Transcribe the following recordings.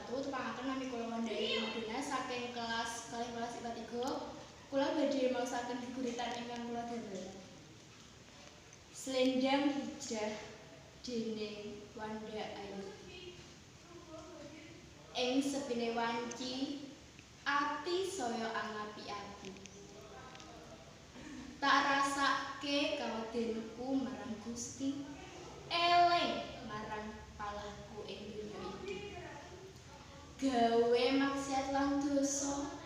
Wabarakatuh. Tepangaken nami kula Wanda Madonna saking kelas 12 kelas IPA 3. Kula badhe maosaken geguritan ingkang kula damel. Selendang Hijrah dening Wanda Ayu. Ing sepine wanci ati saya angapi-api. Tak rasake kawedenku marang Gusti, eling marang palahku ing donya iki. Gawe maksiat lan dosa,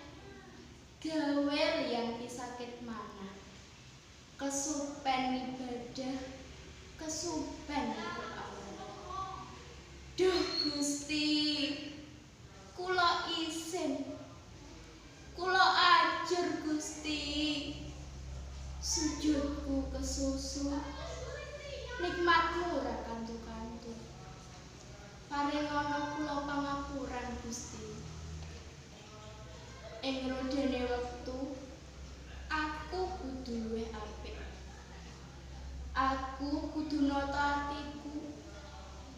gawe liyan pisakit manah. Kesupen ibadah, kesupen nutup awrat. Duh Gusti, kula isin, kula ajur Gusti. Sujudku kesusu, nikmatmu ora kantu-kantu. Paringono kula pangapuran Gusti. Ing rodane wektu, aku kudu luwih apik. Aku kudu nata atiku.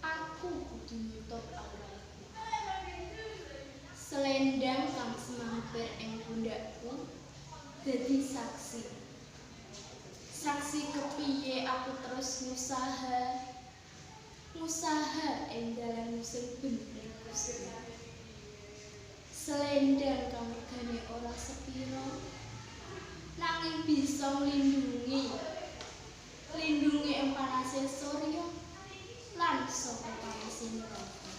Aku kudu nutup auratku. Selendang kang semampir ing pundhakku dadi saksi. Saksi kepiye aku terus ngusaha, ngusaha ing dalan sing bener Gusti. Selendang kang regane ora sepira, nanging bisa nglindungi, lindungi ing panase surya lan saka panase neraka.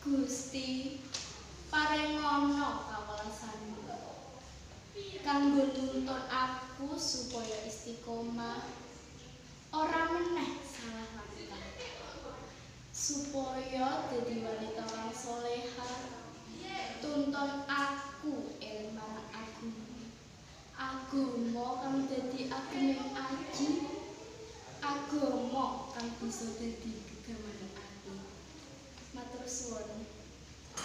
Gusti, paringono kawelasanmu kanggo nuntun aku supaya istiqomah, ora meneh salah langkah, supaya dadi wanita kang soleha. Tuntun aku eling marang agama, agama kang dadi ageming aji, agama kang bisa dadi gegamaning ati. Matur suwun.